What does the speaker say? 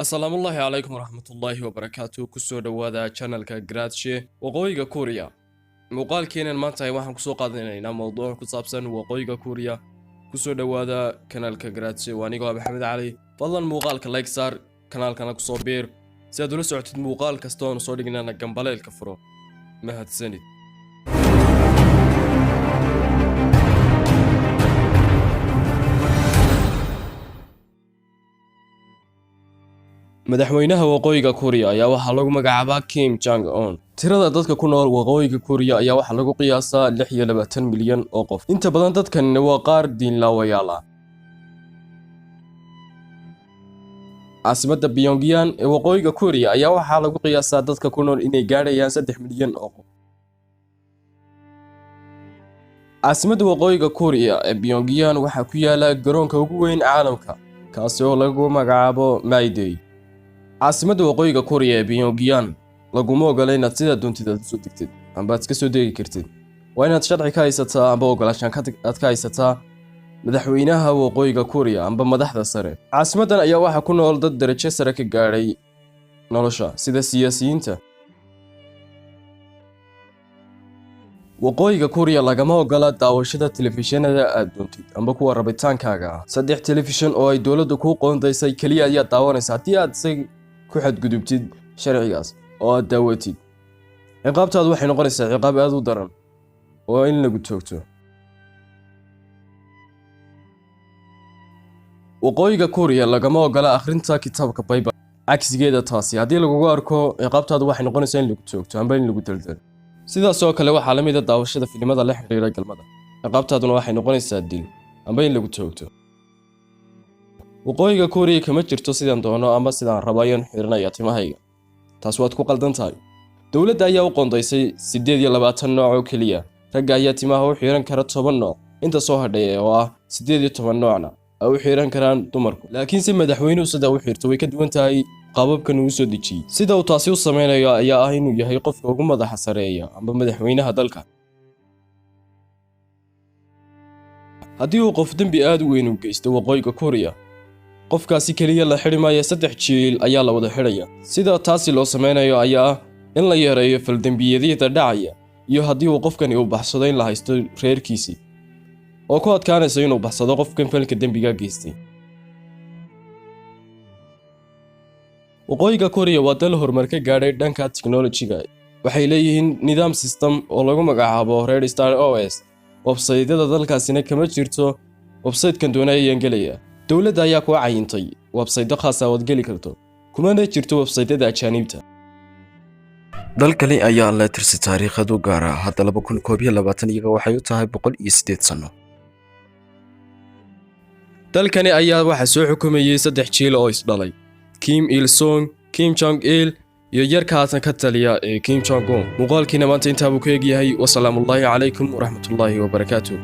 Asalaamullaahi calaykum waraxmatullaahi wabarakaatu. Kusoo dhowaada channelka Graadshe. Waqooyiga Kuuriya. Muuqaalkeenan maanta waxaan kusoo qaadanaynaa mowduuc ku saabsan Waqooyiga Kuuriya. Kusoo dhowaada kanaalka Graadshe. Waa anigoo ah Maxamed Cali. Fadlan muuqaalka like saar, kanaalkana kusoo biir si aad ula socotid muuqaal kasta oonu soo dhignana gambaleelka furo. Mahadsanid. Madaxweynaha Waqooyiga Kuuriya ayaa waxaa lagu magacaabaa Kim Jong Un. Tirada dadka ku nool Waqooyiga Kuuriya ayaa waxaa lagu qiyaasaa 26 milyan oo qof. Inta badan dadkanina waa qaar diinlaawayaal ah. Caasimadda Pyongyang ee Waqooyiga Kuuriya ayaa waxaa lagu qiyaasaa dadka ku nool inay gaadhayaan 3 milyan oo qof. Caasimadda Waqooyiga Kuuriya ee Pyongyang waxaa ku yaala garoonka ugu weyn caalamka, kaasi oo lagu magacaabo Mayday. Caasimadda Waqooyiga Kuuriya ee Pyongyang laguma ogola inaad sidaa doontid aad usoo degtid amba aad iska soo degi kartid. Waa inaad sharci ka haysataa amba ogolaashaan aad ka haysataa madaxweynaha Waqooyiga Kuuriya amba madaxda sare. Caasimaddan ayaa waxaa ku nool dad darajo sare ka gaadhay nolosha, sida siyaasiyiinta. Waqooyiga Kuuriya lagama ogola daawashada telefishinada aad doontid amba kuwa rabitaankaaga ah. Saddex telefishin oo ay dowladdu kuu qoondaysay keliya ayaad daawanaysa. Haddii aad se ku xadgudubtid sharcigaas oo aad daawatid, ciqaabtaadu waxay noqonaysaa ciqaab aad u daran oo in lagu toogto. Waqooyiga Kuuriya lagama ogola akhrinta kitaabka Bible. Cagsigeeda, taasi haddii lagugu arko, ciqaabtaadu waxay noqonaysaa in lagu toogto amba in lagu daldalo. Sidaas oo kale waxaa la mid a daawashada filimada la xidhiidha galmada, ciqaabtaaduna waxay noqonaysaa dil amba in lagu toogto. Waqooyiga Kuuriya kama jirto sidaan doono ama sidaan rabo ayaan xiranaya timahayga. Taas waad ku qaldan tahay. Dowladda ayaa u qoondaysay 28 nooc oo keliya. Ragga ayaa timaha u xiran kara 10 nooc, inta soo hadhay oo ah 18 noocna ay u xiran karaan dumarku. Laakiinse madaxweynuhu sida u xirto way ka duwan tahay qaababkan uu soo dejiyey. Sida uu taasi u sameynayo ayaa ah inuu yahay qofka ugu madaxa sareeya amba madaxweynaha dalka. Haddii uu qof dembi aad u weyn u geysto Waqooyiga Kuuriya, qofkaasi keliya la xidhi maayo, saddex jiil ayaa la wada xidhaya. Sida taasi loo sameynayo ayaa ah in la yareeyo faldembiyeedyada dhacaya, iyo haddii uu qofkani uu baxsado in la haysto reerkiisii oo ku adkaanayso inuu baxsado qofkan falka dembiga geystay. Waqooyiga Kuuriya waa dal horumar ka gaadhay dhanka tiknolojiga. Waxay leeyihiin nidaam system oo lagu magacaabo Red Star OS. Websaydyada dalkaasina kama jirto website-kan doonaya ayaan gelaya. Dowladda ayaa kuu cayintay websaydo khaas ah ood geli karto, kumana jirto websaydyada ajaaniibta. Dalkani ayaa leh tirsi taariikheed u gaar ah. Hadda 2021 iyaga waxay u tahay 108 sano. Dalkani ayaa waxaa soo xukumayay saddex jiil oo isdhalay: Kim Il Sung, Kim Jong Il iyo yarka haatan ka taliya ee Kim Jong Un. Muuqaalkiina maanta intaabuu ku egyahay. Wasalaamullaahi calaykum waraxmatullaahi wabarakaatu.